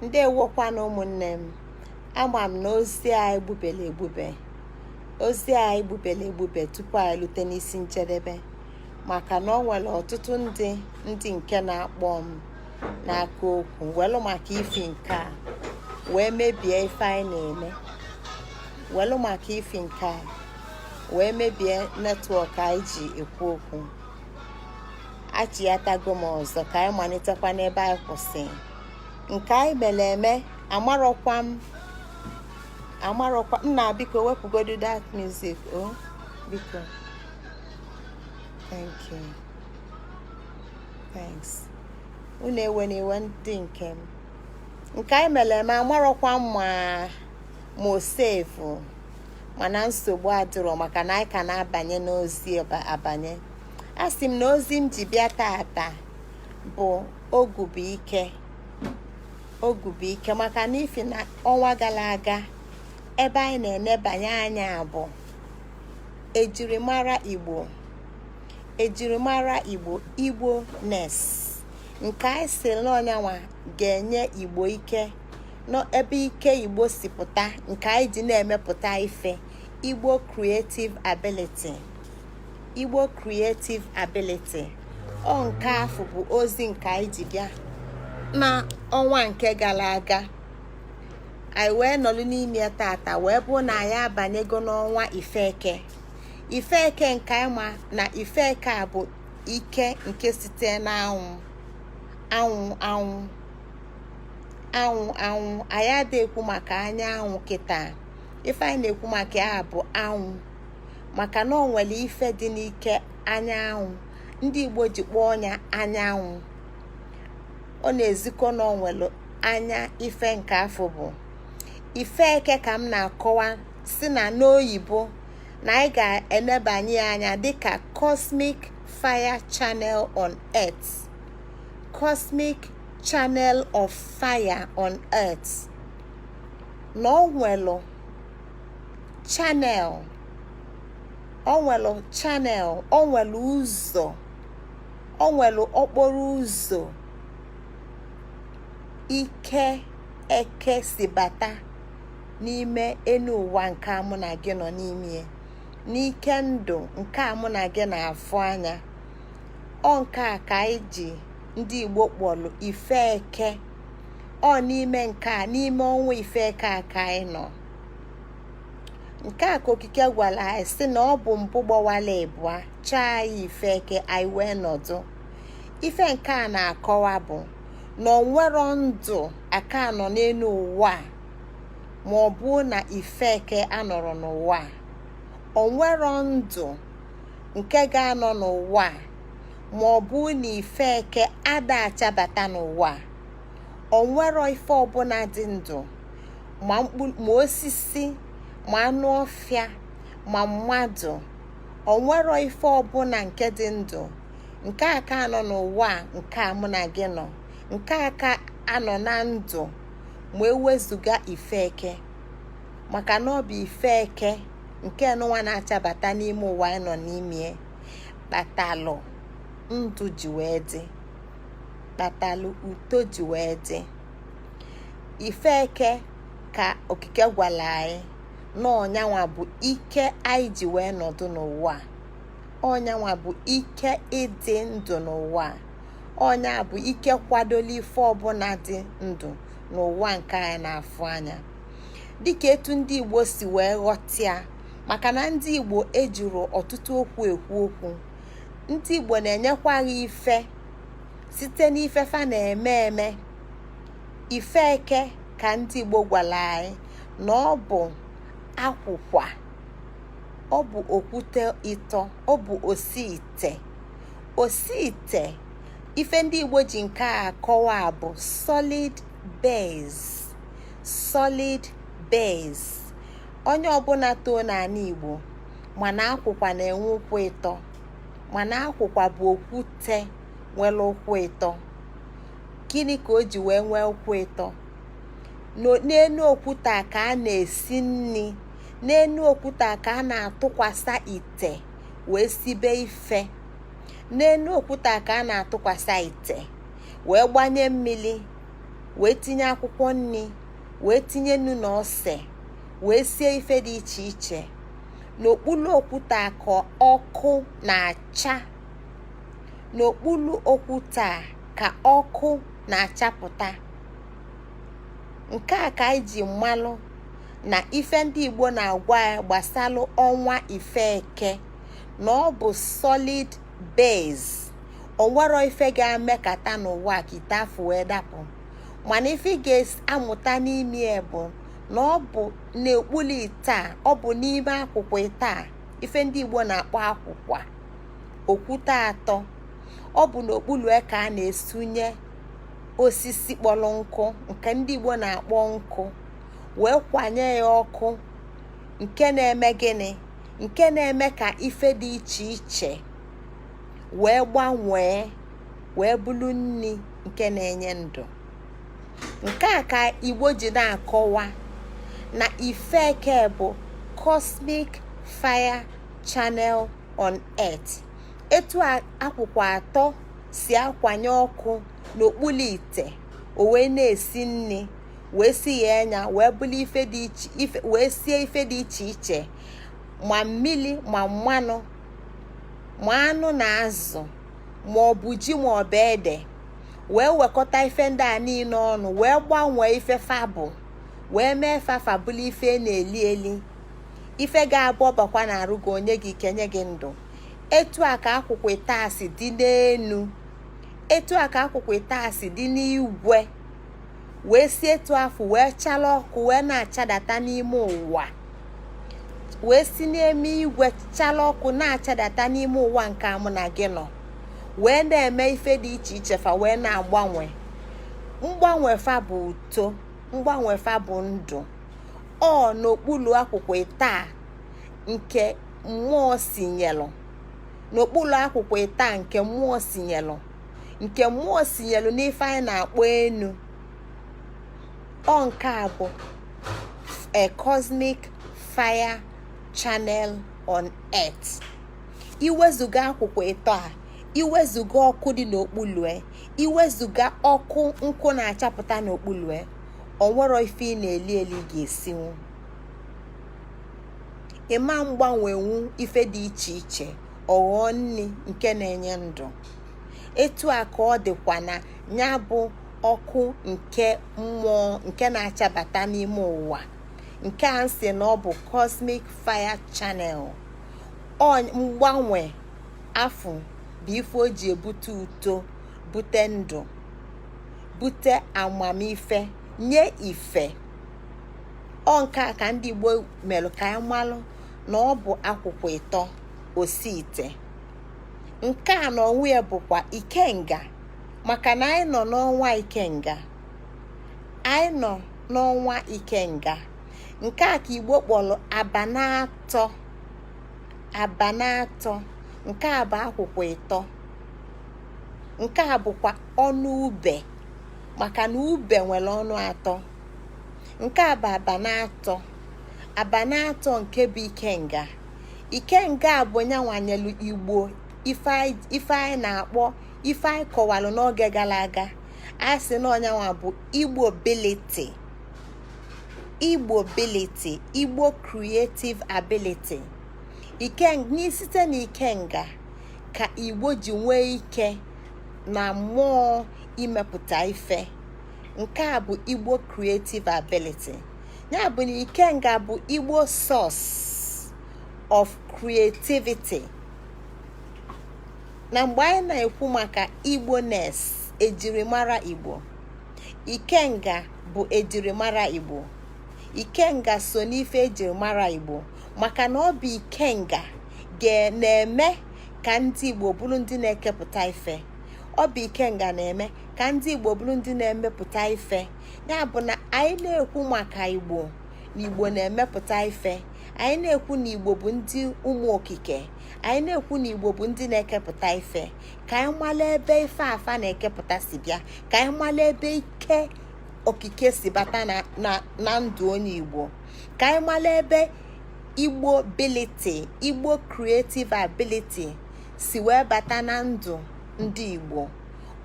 Ndewokwanụ, ụmụnne m. Ama m na ozi a egbubela egbube, ozi a egbubela egbube tupu anyị lute n'isi njedebe, maka na ọ nwere ọtụtụ ndị nke na-akpọ m n'aka okwu welụ maka ifi nke a wee mebie ife anyị na-eme, welụ maka ifi nke a wee mebie network anyị ji ekwu okwu. Achịatago m ọzọ ka anyị malitekwa n'ebe anyị kwụsị nke anyị mere eme. Amarọkwa m, amarọkwa m na biko wepụgodu that music o, biko. Thank you, thanks. Unu ewe n'iwe, ndị nke m. Nke anyị mere eme, amarọkwa m ma o save, mana nsogbu adịrọ, maka na anyị ka na-abanye n'ozi abanye. A sị m na ozi m ji bịa tata bụ ogubuike, ogubuike, maka na ifi na ọnwa gara aga, ebe anyị na-enebanye anya bụ ejirimara Igbo, ejirimara Igbo, Igbo-ness, nke anyị si n'ọnyanwa ga-enye Igbo ike, n'ebe ike Igbo si pụta, nke anyị ji na-emepụta ife, Igbo creative ability, Igbo creative ability. Ọ nke afọ bụ ozi nke anyị ji bịa na ọnwa nke gara aga. Anyị wee nọrọ n'ime ya tata, wee bụ na anyị abanyego n'ọnwa Ifeke. Ifeke nke anyị ma na Ifeke a bụ ike nke site n'anwụ, anwụ, anwụ, anwụ, anwụ. Anyị adịghị ekwu maka anyanwụ kịta. Ife anyị na-ekwu maka ya bụ anwụ, maka na ọ nwere ife dị n'ike anyanwụ ndị Igbo ji kpọọ ya anyanwụ. Ọ na-ezikọ na ọ nwere anya. Ife nke afọ bụ Ifeke ka m na-akọwa si na n'oyibo na anyị ga-enebanye ya anya dịka cosmic fire channel on earth, cosmic channel of fire on earth, na ọ nwere channel, ọ nwere channel, ọ nwere ụzọ, ọ nwere okporo ụzọ ike eke si bata n'ime enu ụwa nke a mụ na gị nọ n'ime, n'ike ndụ nke a mụ na gị na-afụ anya. Ọ nke a ka anyị ji ndị Igbo kpọrọ ife eke. Ọ n'ime nke a, n'ime ọnwa Ifeke a ka anyị nọ. Nke a ka okike gwara anyị sị na ọ bụ mbụ gbawala ịbụa chaa anyị Ifeke, anyị wee nọdụ. Ife nke a na-akọwa bụ na onwero ndụ aka nọ n'elu ụwa a ma ọ bụ na Ifeke anọrọ n'ụwa a. Onwero ndụ nke ga-anọ n'ụwa a ma ọ bụ na Ifeke ada achabata n'ụwa a. Onwero ife ọbụla dị ndụ, ma mkpu, ma osisi, ma anụ ọfịa, ma mmadụ, onwero ife ọbụla nke dị ndụ nke aka nọ n'ụwa a nke a mụ na gị nọ, nke aka anọ na ndụ ma ewezụga Ifeke, maka na ọ bụ Ifeke nke nụnwa na-achabata n'ime ụwa anyị nọ n'ime kpatalụ ndụ ji wee dị, kpatalụ uto ji wee dị. Ifeke ka okike gwara anyị na ọnyanwa bụ ike anyị ji wee nọdụ n'ụwa a. Ọnyanwa bụ ike ịdị ndụ n'ụwa a. Ọnya bụ ike kwadola ife ọbụla dị ndụ n'ụwa nke anyị na-afụ anya, dịka etu ndị Igbo si wee ghọta, maka na ndị Igbo ejuru ọtụtụ okwu ekwu okwu. Ndị Igbo na-enyekwa ha ife site n'ife fa na-eme eme. Ifeke ka ndị Igbo gwara anyị na ọ bụ akwụkwa, ọ bụ okwute ịtọ, ọ bụ osi ite, osi ite. Ife ndị Igbo ji nke a akọwa bụ solid base, solid base. Onye ọbụla too n'ala Igbo mana akwụkwa na-enwe ụkwụ ịtọ, mana akwụkwa bụ okwute nwere ụkwụ ịtọ. Gịnị ka o ji wee nwee ụkwụ ịtọ? N'enu okwute a ka a na-esi nri, n'enu okwute a ka a na-atụkwasa ite wee sibe ife, n'enu okwute a ka a na-atụkwasa ite wee gbanye mmiri. Wee tinye akwụkwọ nri, wee tinye nnu na ose, wee sie ife dị iche iche. N'okpuru okwute a ka ọkụ na-acha, n'okpuru okwute a ka ọkụ na-achapụta. Nke a ka anyị ji malụ na ife ndị Igbo na-agwa ya gbasalụ ọnwa Ifeke na ọ bụ solid base. Onwero ife ga-emekata n'ụwa ka ite afọ wee dapụ. Mana ife ị ga-amụta n'ime ya bụ na ọ bụ n'okpuru ite a, ọ bụ n'ime akwụkwọ ite a, ife ndị Igbo na-akpọ akwụkwọ okwute atọ, ọ bụ n'okpuru ya ka a na-esunye osisi kpọrọ nkụ, nke ndị Igbo na-akpọ nkụ, wee kwanye ya ọkụ. Nke na-eme gịnị? Nke na-eme ka ife dị iche iche wee gbanwee, wee bụrụ nri nke na-enye ndụ. Nke a ka Igbo ji na-akọwa na Ifeke bụ cosmic fire channel on earth. Etu akwụkwọ atọ si akwanye ọkụ n'okpuru ite, o wee na-esi nri, wee si ya enya, wee bụrụ ife dị iche ife, wee sie ife dị iche iche, ma mmiri, ma mmanụ, ma anụ na azụ, ma ọ bụ ji, ma ọ bụ ede, wee wekọta ife ndị a niile ọnụ, wee gbanwee ife fa bụ, wee mee fafa bụrụ ife na-eli eli, ife ga-abụ ọbakwa na arụ gị, onye gị ike, nye gị ndụ. Etu a ka akwụkwọ itaasị dị n'enu, etu a ka akwụkwọ itaasị dị n'igwe, wee si etu afọ wee chala ọkụ, wee na-achadata n'ime ụwa, wee si n'ime igwe chala ọkụ na-achadata n'ime ụwa nke mụ na gị nọ, wee na-eme ife dị iche iche. Fa wee na-agbanwe. Mgbanwe fa bụ uto, mgbanwe fa bụ ndụ. Ọ n'okpuru akwụkwọ taa nke mmụọ sinyelụ, n'okpuru akwụkwọ taa nke mmụọ sinyelụ, nke mmụọ sinyelụ n'ife anyị na-akpọ enu. Ọ nke a bụ a cosmic fire channel on earth. Iwezuga akwụkwọ ịtọ a, iwezuga ọkụ dị n'okpuru e, iwezuga ọkụ nkụ na-achapụta n'okpuru e, onwero ife ị na-eli eli ga-esinwu. Ịma mgbanwenwu ife dị iche iche ọghọọ nri nke na-enye ndụ. Etu a ka ọ dịkwa na ya bụ ọkụ nke mmụọ nke na-achabata n'ime ụwa, nke a nsị na ọ bụ cosmic fire channel. Ọ mgbanwe afụ bụ ife o ji ebute uto, bute ndụ, bute amamife, nye ife. Ọ nke a ka ndị Igbo melụ ka anyị malụ na ọ bụ akwụkwọ ịtọ osi ite. Nke a na onwe ya bụkwa ikenga, maka na anyị nọ n'ọnwa ikenga. Anyị nọ n'ọnwa ikenga. Nke a ka Igbo kpọrọ abanatọ, abanatọ. Nke a bụ akwụkwọ ịtọ. Nke a bụkwa ọnụ ube, maka na ube nwere ọnụ atọ. Nke a bụ abanatọ, abanatọ nke bụ ikenga. Ikenga bụ nyanwanyelu Igbo ife anyị na-akpọ ife anyị kọwalụ n'oge gara aga. A sị na ọnyanwa bụ Igbo ability, Igbo ability, Igbo creative ability. Site na ikenga ka Igbo ji nwee ike na mmụọ imepụta ife. Nke a bụ Igbo creative ability. Ya bụ na ikenga bụ Igbo source of creativity. Na mgbe anyị na-ekwu maka Igbo-ness, ejirimara Igbo, ikenga bụ ejirimara Igbo. Ikenga so n'ife ejirimara Igbo, maka na ọ bụ ikenga ga na-eme ka ndị Igbo bụrụ ndị na-ekepụta ife. Ọ bụ ikenga na-eme ka ndị Igbo bụrụ ndị na-emepụta ife. Ya bụ na anyị na-ekwu maka Igbo, na Igbo na-emepụta ife. Anyị na-ekwu na Igbo bụ ndị ụmụ okike. Anyị na-ekwu na Igbo bụ ndị na-ekepụta ife. Ka anyị mara ebe ife afa na-ekepụta si bịa, ka anyị mara ebe ike okike si bata na ndụ onye Igbo, ka anyị mara ebe Igbo ability, Igbo creative ability si wee bata na ndụ ndị Igbo.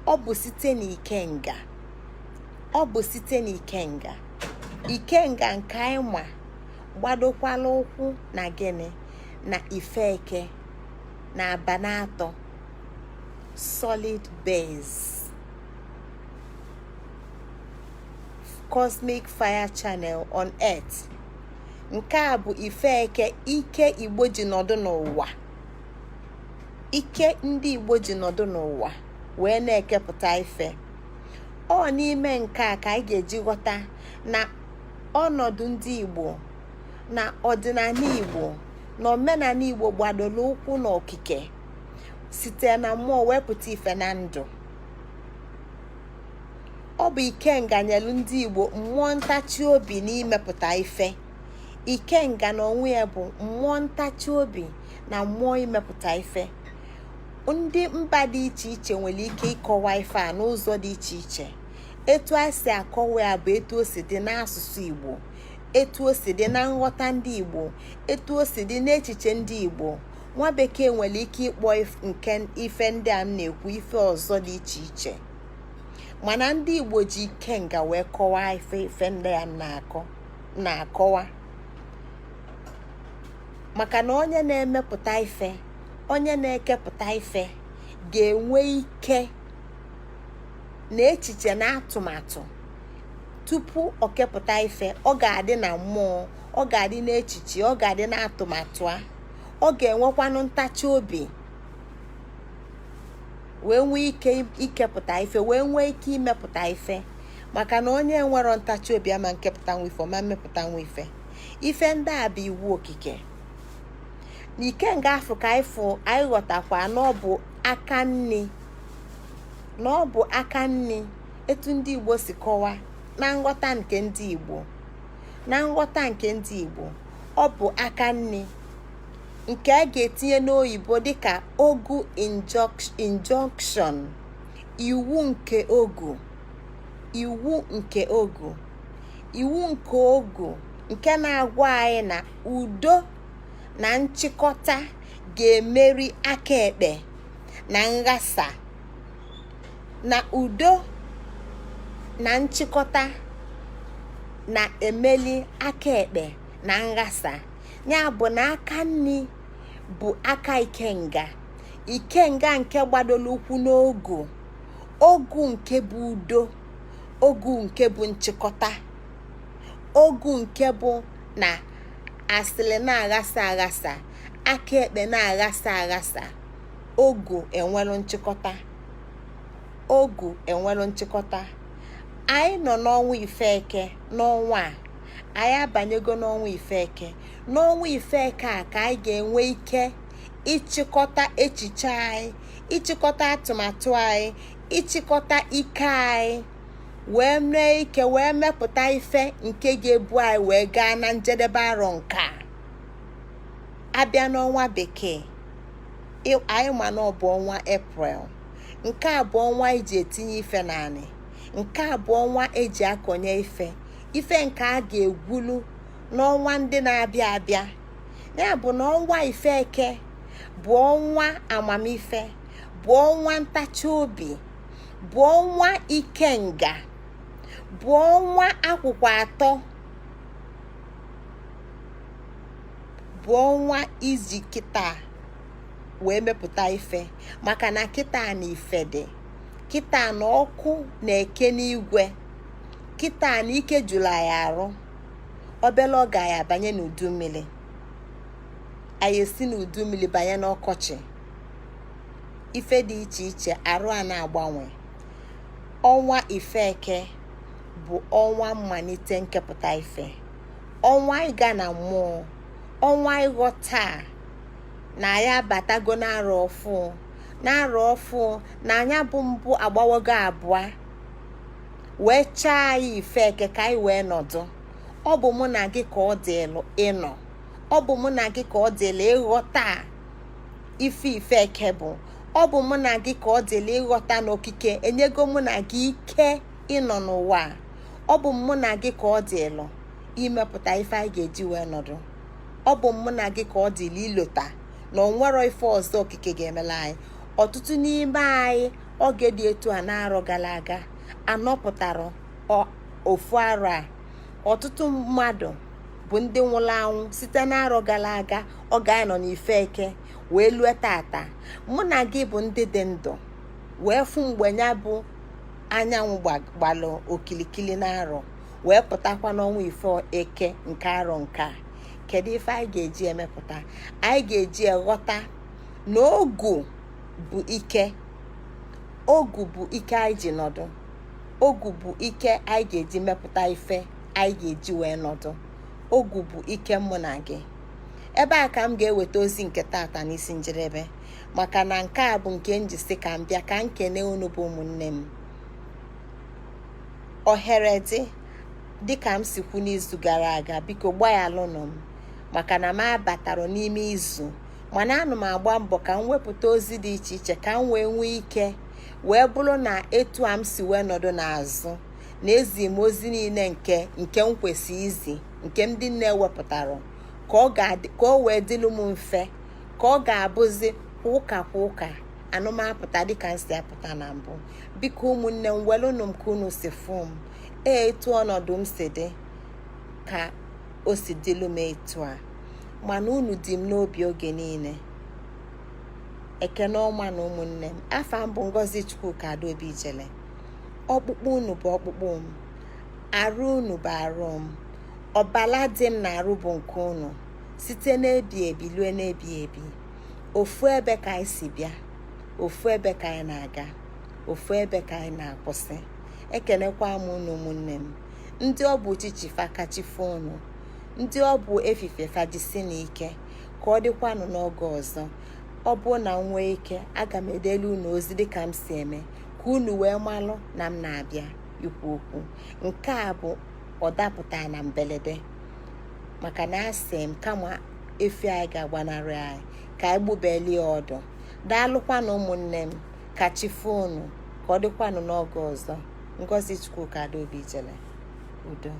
Ọ bụ site n'ikenga. Ọ bụ site n'ikenga, ikenga nke anyị ma gbadokwala ụkwụ na gịnị? Na ife eke na abana atọ, solid base, cosmic fire channel on earth. Nke a bụ ife eke, ike Igbo ji nọdụ n'ụwa, ike ndị Igbo ji nọdụ n'ụwa wee na-ekepụta ife. Ọ n'ime nke a ka anyị ga-eji ghọta na ọnọdụ ndị Igbo na ọdịnala Igbo na omenala Igbo gbadoro ụkwụ n'okike, site na mmụọ wee pụta ife na ndụ. Ọ bụ ikenga nyelu ndị Igbo mmụọ ntachi obi na imepụta ife. Ikenga na onwe ya bụ mmụọ ntachi obi na mmụọ imepụta ife. Ndị mba dị iche iche nwere ike ịkọwa ife a n'ụzọ dị iche iche. Etu a si akọwa ya bụ etu o si dị n'asụsụ Igbo, etu o si dị na nghọta ndị Igbo, etu o si dị n'echiche ndị Igbo. Nwa bekee nwere ike ịkpọ nke ife ndị a m na-ekwu ife ọzọ dị iche iche, mana ndị Igbo ji ikenga wee kọwaa ife ndị a m na-akọ na-akọwa, maka na onye na-emepụta ife, onye na-ekepụta ife ga-enwe ike na echiche na atụmatụ tupu ọ kepụta ife. Ọ ga-adị na mmụọ, ọ ga-adị n'echiche, ọ ga-adị n'atụmatụ a. Ọ ga-enwekwanụ ntachi obi wee nwee ike ikepụta ife, wee nwee ike imepụta ife, maka na onye nwere ntachi obi ama nkepụta nwa ife, ọma mmepụta nwa ife. Ife ndị a bụ iwu okike. Na ikenga afụ ka anyị fụ, anyị ghọtakwa na ọ bụ aka nni, na ọ bụ aka nni, etu ndị Igbo si kọwa na nghọta nke ndị Igbo, na nghọta nke ndị Igbo, ọ bụ aka nni nke a ga-etinye n'oyibo dịka ogu injunction, iwu nke ogu, iwu nke ogu, iwu nke ogu nke na-agwa anyị na udo na nchịkọta ga-emeri aka ekpe na nghasa, na udo na nchịkọta na-emeli aka ekpe na nghasa. Ya bụ na aka nni bụ aka ikenga, ikenga nke gbadoro ụkwụ n'ogu, ogu nke bụ udo, ogu nke bụ nchịkọta, ogu nke bụ na asịlị na-aghasa aghasa, aka ekpe na-aghasa aghasa, ogu enwelu nchịkọta, ogu enwelu nchịkọta. Anyị nọ n'ọnwa ifeke. N'ọnwa a anyị abanyego n'ọnwa ifeke. N'ọnwa ifeke a ka anyị ga-enwe ike ịchịkọta echiche anyị, ịchịkọta atụmatụ anyị, ịchịkọta ike anyị, wee mee ike wee mepụta ife nke ga-ebu anyị wee gaa na njedebe arọ nke a. Abịa n'ọnwa bekee, anyị ma na ọ bụ ọnwa Eprel. Nke a bụ ọnwa eji etinye ife n'anị. Nke a bụ ọnwa eji akọnye ife, ife nke a ga-egwulu n'ọnwa ndị na-abịa abịa. Ya bụ na ọnwa ifeke bụ ọnwa amamife, bụ ọnwa ntachi obi, bụ ọnwa ikenga, bụ ọnwa akwụkwọ atọ, bụ ọnwa iji kịta wee mepụta ife, maka na kịta na ife dị, kịta na ọkụ na-eke n'igwe, kịta na ike jụrụ anyị arụ. Obele oge anyị abanye n'udu mmiri, anyị esi n'udu mmiri banye n'ọkọchị. Ife dị iche iche arụ a na-agbanwe. Ọnwa ifeke bụ ọnwa mmalite nkepụta ife, ọnwa ịga na mmụọ, ọnwa ịghọta na anyị abatago n'arọ ọfụ, n'arọ ọfụ na anya bụ mbụ agbawago abụọ wee chaa anyị ifeke ka anyị wee nọdụ. Ọ bụ mụ na gị ka ọ dịlụ ịnọ, ọ bụ mụ na gị ka ọ dịlụ ịghọta ife ifeke bụ. Ọ bụ mụ na gị ka ọ dịlụ ịghọta na okike enyego mụ na gị ike ịnọ n'ụwa. Ọ bụ mụ na gị ka ọ dịlụ imepụta ife anyị ga-eji wee nọdụ. Ọ bụ mụ na gị ka ọ dịlụ ilota na o nwero ife ọzọ okike ga-emela anyị. Ọtụtụ n'ime anyị oge dị etu a na-arọ gara aga anọpụtara Ofu arọ a, ọtụtụ mmadụ bụ ndị nwụrụ anwụ site n'arọ gara aga. Ọ ga-anọ n'ife eke wee lue tata. Mụ na gị bụ ndị dị ndụ wee fụ mgbe ya bụ anyanwụ gbalụ okilikili n'arọ wee pụtakwa n'ọnwa ife eke nke arọ nke a. Kedu ife anyị ga-eji emepụta? Anyị ga-eji ghọta na ogu bụ ike. Ogu bụ ike anyị ji nọdụ. Ogu bụ ike anyị ga-eji mepụta ife anyị ga-eji wee nọdụ. Ogu bụ ike mụ na gị. Ebe a ka m ga-eweta ozi nke tata n'isi njedebe, maka na nke a bụ nke m ji sị ka m bịa ka m kene unu bụ ụmụnne m. Ohere dị, dịka m si kwu n'izu gara aga, biko gbaghalụnụ m maka na m abatara n'ime izu, mana ana m agba mbọ ka m wepụta ozi dị iche iche ka m wee nwee ike wee bụrụ na etu a m si wee nọdụ n'azụ na ezi m ozi niile nke m kwesị izi, nke ndị nne wepụtara, ka o wee dịlụ m mfe, ka ọ ga-abụzi kwa ụka kwa ụka anụmapụta dịka m si apụta na mbụ. Biko ụmụnne m, welụnụ m ka unu si fụ m. Ee, etu ọnọdụ m si dị ka o si dịlụ m etu a, mana unu dị m n'obi oge niile. Ekene ọma na ụmụnne m. Afa m bụ Ngozi Chukwuka Adaobi Ijele. Ọkpụkpụ unu bụ ọkpụkpụ m, arụ unu bụ arụ m, ọbala dị m na-arụ bụ nke unu, site n'ebi ebi lue n'ebi ebi. Ofu ebe ka anyị si bịa, ofu ebe ka anyị na-aga, ofu ebe ka anyị na-akwụsị. Ekenekwa m unu ụmụnne m. Ndị ọ bụ uchichi fa kachifo unu, ndị ọ bụ efife fajisi n'ike. Ka ọ dịkwanụ n'oge ọzọ. Ọ bụ na m nwee ike, aga m edelu unu ozi dịka m si eme, ka unu wee malụ na m na-abịa ikwu okwu. Nke a bụ ọ dapụta na mberede, maka na asị m kama efi anyị ga-agbanarị anyị, ka anyị gbubelie ọdụ. Daalụkwanụ ụmụnne m. Ka chi foo unu. Ka ọ dịkwanụ n'oge ọzọ. Ngozi Chukwuka Adaobi Ijele. Udo.